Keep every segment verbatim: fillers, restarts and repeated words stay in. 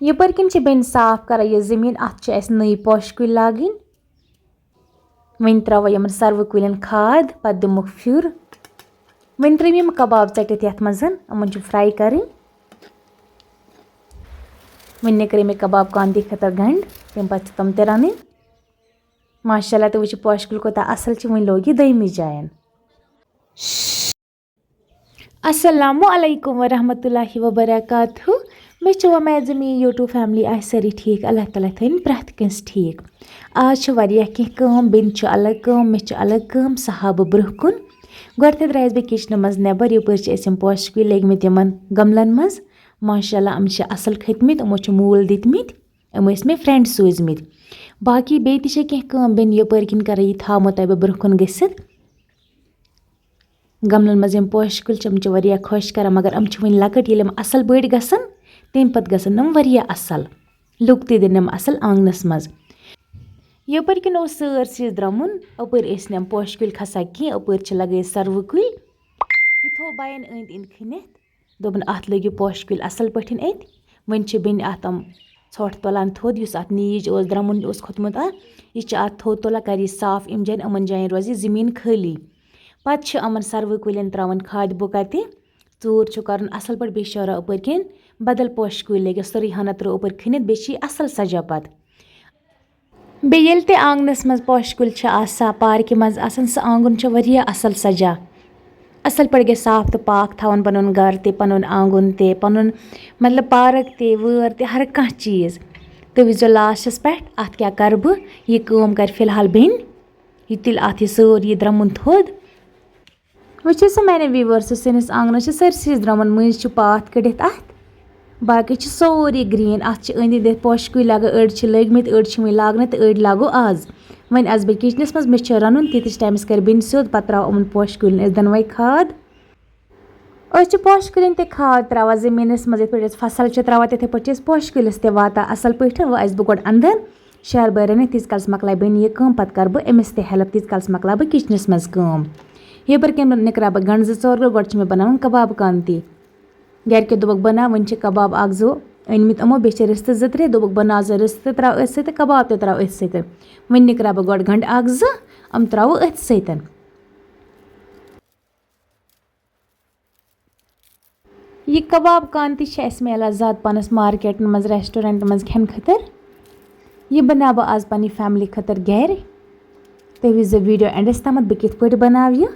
یپٲرۍ کِنۍ چھِ بیٚنہِ صاف کران یہِ زٔمیٖن، اَتھ چھِ اَسہِ نٔے پوشہِ کُلۍ لاگٕنۍ۔ وۄنۍ ترٛاوو یِمن سروٕ کُلٮ۪ن کھاد، پتہٕ دِموکھ پھیُر۔ وۄنۍ ترٛٲوۍ یِم کباب ژٔٹِتھ یَتھ منٛز، یِمن چھِ fry کرٕنۍ۔ وۄنۍ نِکرے مےٚ کباب کانتی خٲطرٕ گنٛڈ، تَمہِ پتہٕ چھِ تِم تہِ رَنٕنۍ۔ ماشاء اللہ، تُہۍ وٕچھِو پوشہِ کُلۍ کوٗتاہ اَصٕل چھِ، وۄنۍ لوگ یہِ دوٚیمہِ جاین۔ السلام علیکم ورحمۃ اللہ وبرکاتہ۔ مےٚ چھِ وۄمید زِ میٛٲنۍ YouTube family آسہِ سٲری ٹھیٖک۔ اللہ تعالیٰ تھٲیِن پرٛٮ۪تھ کٲنٛسہِ ٹھیٖک۔ آز چھِ واریاہ کینٛہہ کٲم، بیٚنہِ چھِ الگ کٲم، مےٚ چھِ الگ کٲم، صحابہٕ برٛونٛہہ کُن۔ گۄڈٕنٮ۪تھٕے درٛایَس بہٕ kitchenہٕ منٛز نٮ۪بر۔ یَپٲرۍ چھِ اَسہِ یِم پوشہِ کُلۍ لٲگۍ مٕتۍ یِمَن گملَن منٛز۔ ماشاء اللہ، یِم چھِ اَصٕل کھٔتۍ مٕتۍ، یِمو چھِ موٗل دِتۍ مٕتۍ۔ یِم ٲسۍ مےٚ friend سوٗزۍ مٕتۍ۔ باقٕے بیٚیہِ تہِ چھِ کینٛہہ کٲم بیٚنہِ یَپٲرۍ کِنۍ کَران، یہِ تھاومو تۄہہِ بہٕ برٛونٛہہ کُن گٔژھِتھ۔ گملن منٛز یِم پوشہِ کُلۍ چھِ، یِم چھِ واریاہ خۄش کران، مگر یِم چھِ وُنہِ لۄکٕٹۍ۔ ییٚلہِ یِم اَصٕل بٔڑۍ گژھن، تَمہِ پتہٕ گژھن یِم واریاہ اَصٕل، look تہِ دِن یِم اَصٕل آنٛگنَس منٛز۔ یَپٲرۍ کِنۍ اوس سٲرسٕے درٛمُن، اَپٲرۍ ٲسۍ نہٕ یِم پوشہِ کُلۍ کھسان کینٛہہ، اَپٲرۍ چھِ لگٲوِتھ سروٕ کُلۍ۔ یہِ تھوٚو بَین أنٛدۍ أنٛدۍ کھٔنِتھ۔ دوٚپُن، "اَتھ لٲگِو پوشہِ کُلۍ اَصٕل پٲٹھۍ أتۍ۔" وۄنۍ چھِ بیٚنہِ اَتھ یِم ژھۄٹھ تُلان تھوٚد، یُس اَتھ نیٖج اوس، درٛمُن اوس کھوٚتمُت اَتھ، یہِ چھِ اَتھ تھوٚد تُلان، کَرِ یہِ صاف، یِم جایَن، یِمَن جایَن روزِ یہِ زٔمیٖن خٲلی۔ پَتہٕ چھِ یِمَن سَروٕ کُلٮ۪ن ترٛاوان کھادِ بُکَتہِ، ژوٗر چھُ کَرُن اَصٕل پٲٹھۍ، بیٚیہِ شیران اَپٲرۍ کِنۍ بدل پوشہِ کُلۍ لٲگِتھ، سٲرٕے ہنا ترٛٲو اَپٲرۍ کھٔنِتھ، بیٚیہِ چھِ یہِ اَصٕل سَجان پَتہٕ۔ بیٚیہِ ییٚلہِ تہِ آنٛگنَس منٛز پوشہِ کُلۍ چھِ آسان، پارکہِ منٛز آسان، سُہ آنٛگُن چھُ واریاہ اَصٕل سَجان۔ اَصٕل پٲٹھۍ گژھِ صاف تہٕ پاک تھاوُن پَنُن گَرٕ تہِ، پَنُن آنٛگُن تہِ، پَنُن مطلب پارک تہِ، وٲر تہِ، ہر کانٛہہ چیٖز۔ تُہۍ وٕچھزیو lastس پٮ۪ٹھ اَتھ کیٛاہ کَرٕ بہٕ، یہِ کٲم کَرِ فِلحال بیٚنہِ۔ یہِ تُلہِ اَتھ یہِ سٲر یہِ درٛمُن تھوٚد۔ وٕچھِو سا میانیو viewers، سٲنِس آنٛگنَس چھِ سٲرسٕے درٛمُن مٔنٛزۍ چھُ path کٔڑِتھ اَتھ۔ باقٕے چھُ سورُے green۔ اَتھ چھِ أنٛدۍ أنٛدۍ یَتھ پوشہِ کُلۍ لَگان، أڑۍ چھِ لٲگۍ مٕتۍ، أڑۍ چھِ وٕنہِ لاگنَے تہٕ أڑۍ لاگو آز۔ وۄنۍ آسہٕ بہٕ kitchenس منٛز، مےٚ چھُ رَنُن، تیٖتِس timeس کَرِ بیٚنہِ سیوٚد، پَتہٕ ترٛاوو یِمَن پوشہِ کُلٮ۪ن أسۍ دۄنوَے کھاد۔ أسۍ چھِ پوشہِ کُلٮ۪ن تہِ کھاد ترٛاوان زٔمیٖنَس منٛز، یِتھ پٲٹھۍ أسۍ فصل چھِ ترٛاوان، تِتھَے پٲٹھۍ چھِ أسۍ پوشہِ کُلِس تہِ واتان اَصٕل پٲٹھۍ۔ وۄنۍ آسہٕ بہٕ گۄڈٕ اَنٛدَر، شہر بٲے رٔنِتھ، تیٖتِس کالَس مۄکلاے بیٚنہِ یہِ کٲم، پَتہٕ کَرٕ بہٕ أمِس تہِ help، تیٖتِس کالَس مۄکلاو بہٕ kitchenس منٛز کٲم۔ یَپٲرۍ کِنۍ نِکراو بہٕ گَنٛڈٕ زٕ ژور گٲنٛٹہٕ، گۄڈٕ چھِ مےٚ بَناوُن کَباب کانتی۔ گَرِکیو دوٚپُکھ، "بَناو، وۄنۍ چھِ کَباب اَکھ زٕ أنۍمٕتۍ یِمو، بیٚیہِ چھِ رِستہٕ زٕ ترٛےٚ۔" دوٚپُکھ، "بَناو زٕ رِستہٕ تہِ ترٛاو أتھۍ سۭتۍ تہٕ کَباب تہِ ترٛاو أتھۍ سۭتۍ۔" وۄنۍ نِکراو بہٕ گۄڈٕ گَنٛڈٕ اَکھ زٕ، یِم ترٛاوو أتھۍ سۭتۍ۔ یہِ کباب کانتی چھِ اَسہِ میلان زیادٕ پَہنَس مارکیٹَن منٛز، restaurantن منٛز کھٮ۪نہٕ خٲطرٕ۔ یہِ بَناوٕ بہٕ آز پنٛنہِ family خٲطرٕ گَرِ۔ تُہۍ وٕچھزیو video endس تامَتھ بہٕ کِتھ پٲٹھۍ بَناوٕ یہِ۔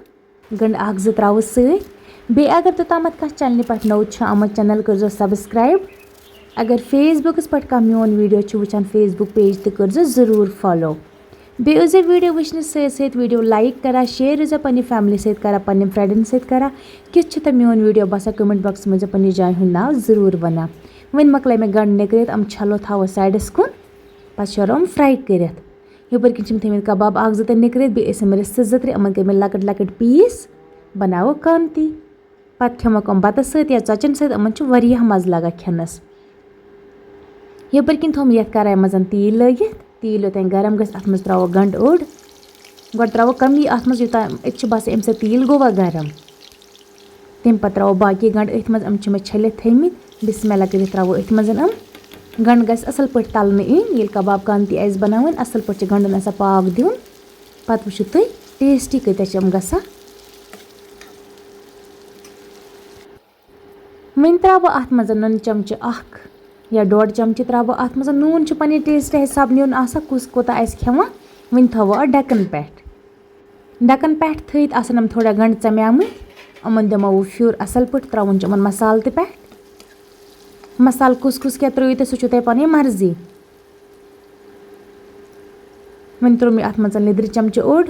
گَنٛڈٕ اَکھ زٕ ترٛاوٕ سۭتۍ۔ بیٚیہِ اگر توٚتامَتھ کانٛہہ channelہِ پٮ۪ٹھ نوٚو چھُ آمُت، channel کٔرۍزیو subscribe۔ اگر Facebookس پٮ۪ٹھ کانٛہہ میون video چھُ وٕچھان، Facebook page تہِ کٔرۍزیو ضروٗر follow۔ بیٚیہِ ٲسۍزیو video وٕچھنہٕ سۭتۍ سۭتۍ video like کران، share ٲسۍزیو پننہِ family سۭتۍ کران، پننٮ۪ن friendن سۭتۍ کران۔ کیُتھ چھُ تۄہہِ میون video باسان؟ Comment boxس منٛز پننہِ جایہِ ہُنٛد ناو ضروٗر ونان۔ وۄنۍ مۄکلٲے مےٚ گنڈٕ نِکرِتھ، یِم چھلو تھاوو sideس کُن، پتہٕ شیرو یِم fry کٔرِتھ۔ یپٲرۍ کِنۍ چھِ مےٚ تھٲیمٕتۍ کباب اکھ زٕ تہِ نِکرِتھ، بیٚیہِ ٲسۍ یِم رِستہٕ زٕ ترٛےٚ، یِمن کٔرۍ مےٚ لۄکٕٹۍ لۄکٕٹۍ piece، بناوو کانتی۔ پتہٕ کھٮ۪مو کم بتس سۭتۍ یا ژۄچن سۭتۍ، یِمن چھُ واریاہ مزٕ لگان کھٮ۪نس۔ یپٲرۍ کِنۍ تھوٚو مےٚ یتھ کڑایہِ منٛز تیٖل لٲگِتھ، تیٖل یوٚتام گرم گژھِ، اتھ منٛز ترٛاوو گنڈٕ اوٚڑ۔ گۄڈٕ ترٛاوو کمی اتھ منٛز، یوٚتام اتہِ چھُ باسان امہِ سۭتۍ تیٖل گوٚوا گرم۔ تمہِ پتہٕ ترٛاوو باقی گنڈٕ أتھۍ منٛز، یِم چھِ مےٚ چھٔلِتھ تھٲیمٕتۍ۔ بسم اللہ کٔرِتھ ترٛاوو أتھۍ منٛز یِم۔ گنڈٕ گژھِ اصل پٲٹھۍ تلنہٕ یِنۍ۔ ییٚلہِ کباب کانتی آسہِ بناوٕنۍ، اصل پٲٹھۍ چھِ گنڈن آسان پاکھ دیُن۔ پتہٕ وٕچھِو تُہۍ tasty کۭتیٛاہ چھِ یِم گژھان۔ وۄنۍ ترٛاوٕ بہٕ اَتھ منٛز نُنہٕ چمچہٕ اَکھ یا ڈۄڈ چمچہٕ ترٛاوٕ بہٕ اَتھ منٛز۔ نوٗن چھُ پننہِ taste حساب نیُن آسان، کُس کوٗتاہ آسہِ کھٮ۪وان۔ وۄنۍ تھاوو اَتھ ڈھکن پٮ۪ٹھ۔ ڈھکن پٮ۪ٹھ تھٲیِتھ آسن یِم تھوڑا گنڈٕ ژَمیمٕتۍ، یِمن دِمو بہٕ پھیُر اَصٕل پٲٹھۍ، ترٛاوُن چھُ یِمن مسالہٕ تہِ پٮ۪ٹھ۔ مسالہٕ کُس کُس کیٛاہ ترٛٲیِو تُہۍ، سُہ چھُو تۄہہِ پنٕنۍ مرضی۔ وۄنۍ ترٛوو مےٚ اَتھ منٛز لیٚدرِ چمچہٕ اوٚڑ۔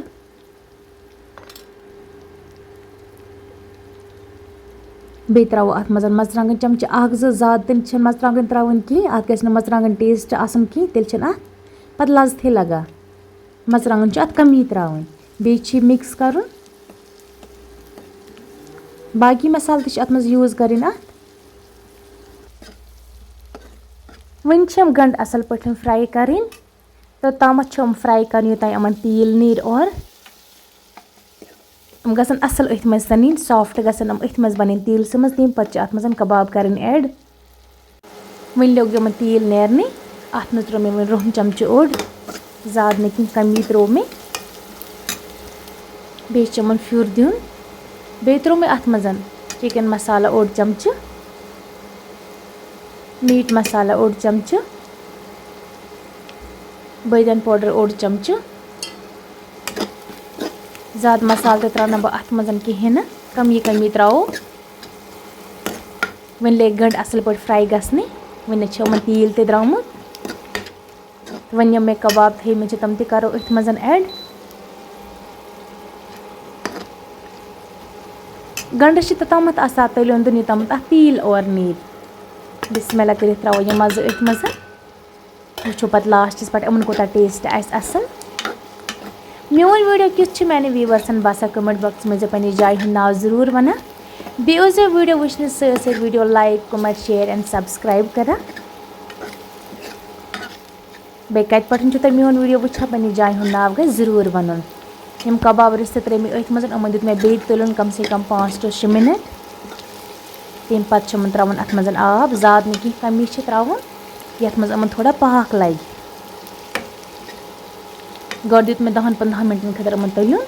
بیٚیہِ ترٛاوو اَتھ منٛز مرژٕوانٛگن چمچہٕ اکھ زٕ، زیادٕ تہِ چھِنہٕ مرژٕوانٛگن ترٛاوٕنۍ کِہیٖنۍ، اَتھ گژھِ نہٕ مرژٕوانٛگن taste آسُن کِہیٖنۍ، تیٚلہِ چھِنہٕ اَتھ پَتہٕ لَذتھٕے لَگان۔ مرژٕوانٛگن چھُ اَتھ کَمٕے ترٛاوٕنۍ، بیٚیہِ چھِ یہِ mix کَرُن۔ باقٕے مصالہٕ تہِ چھِ اَتھ منٛز use کَرٕنۍ اَتھ۔ وۄنۍ چھِ یِم گنٛڈٕ اَصٕل پٲٹھۍ fry کَرٕنۍ۔ توٚتامَتھ چھِ یِم fry کَرٕنۍ، یوٚتام یِمَن تیٖل نیرِ اورٕ۔ یِم گژھن اَصٕل أتھۍ منٛز سَنٕنۍ، soft گژھن یِم أتھۍ منٛز بَنٕنۍ تیٖلسٕے منٛز۔ تَمہِ پَتہٕ چھِ اَتھ منٛز کَباب کَرٕنۍ add۔ وۄنۍ لوٚگ یِمَن تیٖل نیرنہِ۔ اَتھ منٛز ترٛوو مےٚ وۄنۍ رۄہَن چمچہٕ اوٚڑ، زیادٕ نہٕ کینٛہہ، کَمی ترٛوو مےٚ۔ بیٚیہِ چھِ یِمَن پھیُر دیُن۔ بیٚیہِ ترٛوو مےٚ اَتھ منٛز چِکن مسالہٕ اوٚڑ چمچہٕ، میٖٹ مسالہٕ اوٚڑ چمچہٕ، بٲدیان پوڈر اوٚڑ چمچہٕ۔ زیادٕ مسالہٕ تہِ ترٛاونہٕ بہٕ اَتھ منٛز کِہیٖنۍ نہٕ، کَمی کَمی ترٛاوو۔ وۄنۍ لٔگۍ گنٛڈٕ اَصٕل پٲٹھۍ fry گژھنہِ۔ وۄنۍ چھِ یِمَن تیٖل تہِ درٛامُت۔ تہٕ وۄنۍ یِم مےٚ کباب تھٲیمٕتۍ چھِ، تِم تہِ کَرو أتھۍ منٛز add۔ گنٛڈَس چھِ توٚتامَتھ آسان تٔلیُن دیُن، یوٚتامَتھ اَتھ تیٖل اورٕ نیرِ۔ بسم اللہ کٔرِتھ ترٛاوو یِم مَزٕ أتھۍ منٛز۔ وٕچھو پَتہٕ لاسٹَس پٮ۪ٹھ یِمَن کوٗتاہ taste آسہِ اَصٕل۔ میون video کیُتھ چھُ میانٮ۪ن viewersن باسان؟ Comment boxس منٛز پننہِ جایہِ ہُنٛد ناو ضروٗر وَنان۔ بیٚیہِ اوس یہِ video وٕچھنہٕ سۭتۍ سۭتۍ video like, comment, share and subscribe کران۔ بیٚیہِ کَتہِ پٮ۪ٹھ چھُو تُہۍ میون video وٕچھان؟ پننہِ جایہِ ہُنٛد ناو گژھِ ضروٗر وَنُن۔ یِم کباب رِستہٕ ترٲے مےٚ أتھۍ منٛز، یِمَن دیُت مےٚ بیٚیہِ تٔلیُن کم سے کم پانٛژھ to شےٚ minute۔ تَمہِ پَتہٕ چھُ یِمَن ترٛاوُن اَتھ منٛز آب، زیادٕ نہٕ کینٛہہ، کَمی چھِ ترٛاوُن، یَتھ منٛز یِمَن تھوڑا پاکھ لَگہِ۔ گۄڈٕ دیُت مےٚ دَہَن پنٛدہَن مِنٹَن خٲطرٕ یِمَن تٔلیُن،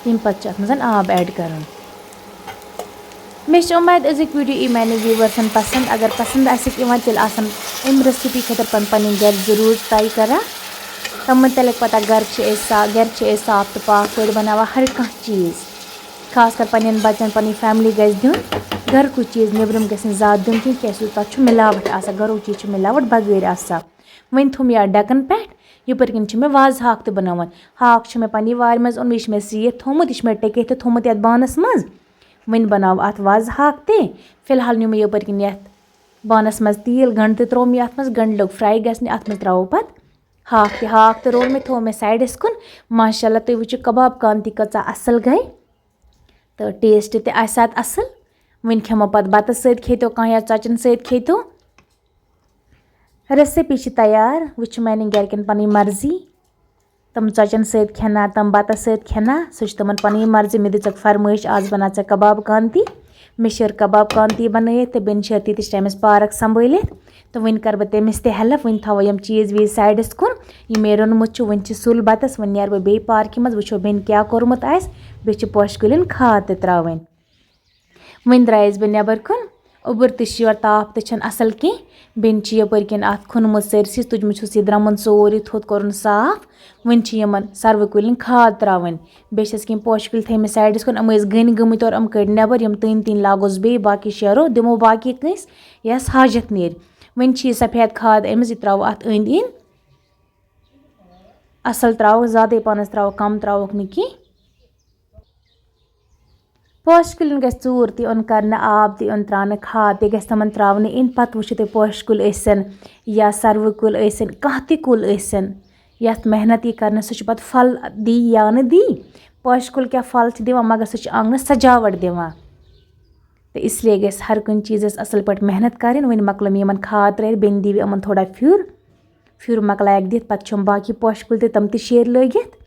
تَمہِ پَتہٕ چھُ اَتھ منٛز آب add کَرُن۔ مےٚ چھِ اُمید، أزیُک video یی میانٮ۪ن viewersن پسنٛد۔ اگر پسنٛد آسٮ۪کھ یِوان، تیٚلہِ آسَن اَمہِ recipe خٲطرٕ پَن-، پَنٕنۍ گَرِ ضروٗر try کران۔ تِمَن تیٚلہِ پَتہ گَرِ چھِ أسۍ صا-، گَرِ چھِ أسۍ صاف تہٕ پاک پٲٹھۍ بَناوان ہر کانٛہہ چیٖز۔ خاص کر پَنٕنٮ۪ن بَچَن، پَنٕنۍ family گژھِ دیُن گَرُکُے چیٖز، نیٚبرِم گژھِ نہٕ زیادٕ دیُن کینٛہہ، کیٛازِ تَتھ چھُ مِلاوَٹھ آسان، گَرُک چیٖز چھُ مِلاوَٹھ بغٲرۍ آسان۔ وۄنۍ تھوٚو مےٚ یَتھ ڈَکَن پٮ۪ٹھ۔ یَپٲرۍ کِنۍ چھِ مےٚ وازٕ ہاکھ تہِ بَناوان۔ ہاکھ چھُ مےٚ پَننہِ وارِ منٛز اوٚنمُت، یہِ چھُ مےٚ سیٖتھ تھوٚومُت، یہِ چھُ مےٚ ٹٔکِتھ تہِ تھوٚومُت یَتھ بانَس منٛز۔ وۄنۍ بَناوٕ اَتھ وازٕ ہاکھ تہِ۔ فی الحال نیوٗ مےٚ یَپٲرۍ کِنۍ یَتھ بانَس منٛز تیٖل، گَنٛڈٕ تہِ ترٛوو مےٚ اَتھ منٛز، گَنٛڈٕ لوٚگ fry گژھنہِ، اَتھ منٛز ترٛاوو پَتہٕ ہاکھ تہِ۔ ہاکھ تہِ روٚن مےٚ، تھوٚو مےٚ sideس کُن۔ ماشاءاللہ، تُہۍ وٕچھِو کباب کانتی کۭژاہ اَصٕل گٔے۔ تہٕ taste تہِ آسہِ اَتھ اَصٕل۔ وۄنۍ کھٮ۪مو پَتہٕ بَتَس سۭتۍ کھیٚتو کانٛہہ یا ژۄچَن سۭتۍ کھیٚتو۔ Recipe چھِ تیار، وۄنۍ چھِ میٛانٮ۪ن گَرِکٮ۪ن پَنٕنۍ مرضی۔ تِم ژۄچَن سۭتۍ کھٮ۪نا، تِم بَتَس سۭتۍ کھٮ۪نا، سُہ چھِ تِمَن پَنٕنۍ مرضی۔ مےٚ دِژٕکھ فرمٲیِش، آز بَناو ژےٚ کباب کانتی۔ مےٚ شیٖر کباب کانتی بَنٲیِتھ تہٕ بیٚنہِ شیٖر تیٖتِس ٹایمَس پارک سنبھٲلِتھ۔ تہٕ وۄنۍ کَرٕ بہٕ تٔمِس تہِ help، وۄنۍ تھاوو یِم چیٖز ویٖز sideس کُن۔ یہِ مےٚ روٚنمُت چھُ، وۄنۍ چھِ سُل بَتَس، وۄنۍ نیرٕ بہٕ بیٚیہِ پارکہِ منٛز، وٕچھو بیٚنہِ کیٛاہ کوٚرمُت آسہِ۔ بیٚیہِ چھِ پوشہِ کُلٮ۪ن کھاد تہِ ترٛاوٕنۍ۔ وۄنۍ درٛایَس بہٕ نٮ۪بَر کُن۔ اوٚبُر تہِ چھِ یورٕ، تاپھ تہِ چھَنہٕ اَصٕل کینٛہہ۔ بیٚنہِ چھِ یَپٲرۍ کِنۍ اَتھ کھوٚنمُت سٲرسٕے، تُجمُت چھُس یہِ درٛمُن سورُے تھوٚد کوٚرُن صاف۔ وۄنۍ چھِ یِمَن سَروٕ کُلٮ۪ن کھاد ترٛاوٕنۍ۔ بیٚیہِ چھَس کینٛہہ پوشہِ کُلۍ تھٲیمٕتۍ sideس کُن، یِم ٲسۍ گٔنۍ گٔمٕتۍ اورٕ، یِم کٔڑۍ نٮ۪بَر، یِم تٔنۍ تٔنۍ لاگوس بیٚیہِ، باقٕے شیرو دِمو باقٕے کٲنٛسہِ، یَس حاجت نیرِ۔ وۄنۍ چھِ یہِ سفید کھاد أمِس، یہِ ترٛاوو اَتھ أنٛدۍ أنٛدۍ۔ اَصٕل ترٛاوو، زیادَے پَہنَس ترٛاوو، کَم ترٛاووکھ نہٕ کینٛہہ۔ پوشہِ کُلٮ۪ن گژھِ ژوٗر تہِ یُن کرنہٕ، آب تہِ یُن ترٛاونہٕ، کھاد تہِ گژھِ تِمن ترٛاونہٕ یِنۍ۔ پتہٕ وٕچھِو تُہۍ پوشہِ کُلۍ ٲسِن یا سروٕ کُلۍ ٲسِن، کانٛہہ تہِ کُل ٲسِن، یَتھ محنت یی کرنہٕ، سُہ چھُ پتہٕ پھل دی یا نہٕ دی۔ پوشہِ کُل کیٛاہ پھل چھِ دِوان، مگر سُہ چھُ آنٛگنَس سجاوٹ دِوان۔ تہٕ اس لیے گژھِ ہر کُنہِ چیٖزَس اَصٕل پٲٹھۍ محنت کَرٕنۍ۔ وۄنۍ مۄکلٲو مےٚ یِمَن کھاد ترٛٲوِتھ، بیٚنہِ دی یِمَن تھوڑا پھیُر۔ پھیُر مۄکلایَکھ دِتھ، پَتہٕ چھُم باقٕے پوشہِ کُلۍ تہِ، تِم تہِ شیرۍ لٲگِتھ۔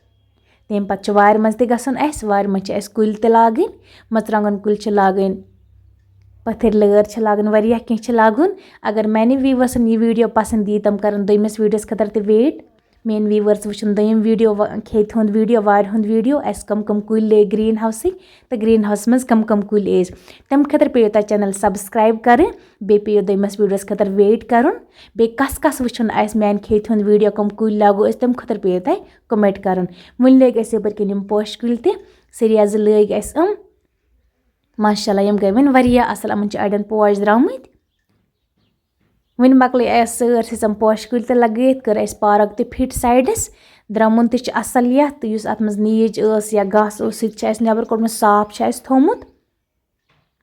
تَمہِ پَتہٕ چھُ وارِ منٛز تہِ گژھُن اَسہِ، وارِ منٛز چھِ اَسہِ کُلۍ تہِ لاگٕنۍ، مَرژٕوانٛگَن کُلۍ چھِ لاگٕنۍ، پٔتھٕرۍ لٲر چھِ لاگٕنۍ، واریاہ کینٛہہ چھِ لاگُن۔ اگر میٛانٮ۪ن viewersن یہِ video پَسنٛد یی، تِم کَرَن دوٚیمِس videoس خٲطرٕ تہِ wait۔ میٛٲنۍ viewers وٕچھَن دوٚیِم video، وا-، کھیتہِ ہُنٛد video، وارِ ہُنٛد video، اَسہِ کَم کَم کُلۍ لٲگۍ green houseٕکۍ تہٕ green houseَس منٛز کَم کَم کُلۍ ٲسۍ۔ تَمہِ خٲطرٕ پیٚیِو تۄہہِ channel subscribe کَرٕنۍ، بیٚیہِ پیٚیِو دوٚیمِس videoس خٲطرٕ wait کَرُن۔ بیٚیہِ کَس کَس وٕچھُن آسہِ میٛانہِ کھیتہِ ہُنٛد video، کَم کُلۍ لاگو أسۍ، تَمہِ خٲطرٕ پیٚیِو تۄہہِ comment کَرُن۔ وۄنۍ لٲگۍ اَسہِ یَپٲرۍ کِنۍ یِم پوشہِ کُلۍ تہِ، سریازٕ لٲگۍ اَسہِ یِم۔ ماشاءاللہ، یِم گٔے وۄنۍ واریاہ اَصٕل، یِمَن چھِ اَڑٮ۪ن پوش درٛامٕتۍ۔ وۄنۍ مۄکلٲے اَسہِ سٲرسٕے یِم پوشہِ کُلۍ تہِ لَگٲیِتھ، کٔر اَسہِ پارک تہِ fit sideس۔ درٛمُن تہِ چھُ اَصٕل یَتھ، تہٕ یُس اَتھ منٛز نیٖج ٲس یا گاسہٕ اوس، سُہ تہِ چھُ اَسہِ نٮ۪بر کوٚڑمُت، صاف چھُ اَسہِ تھوٚومُت۔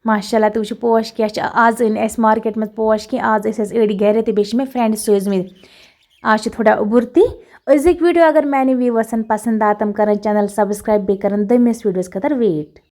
ماشاءاللہ، تُہۍ وٕچھِو پوش کیٛاہ چھِ۔ آز أنۍ اَسہِ مارکیٹ منٛز پوش کینٛہہ، آز ٲسۍ اَسہِ أڑۍ گَرِ تہٕ بیٚیہِ چھِ مےٚ friend سوٗزمٕتۍ۔ آز چھِ تھوڑا اوٚبُر تہِ۔ أزِکۍ video اگر میٛانٮ۪ن viewersن پَسنٛد آے، تِم کَرَن channel subscribe، بیٚیہِ کَرَن دوٚیمِس videoس خٲطرٕ wait۔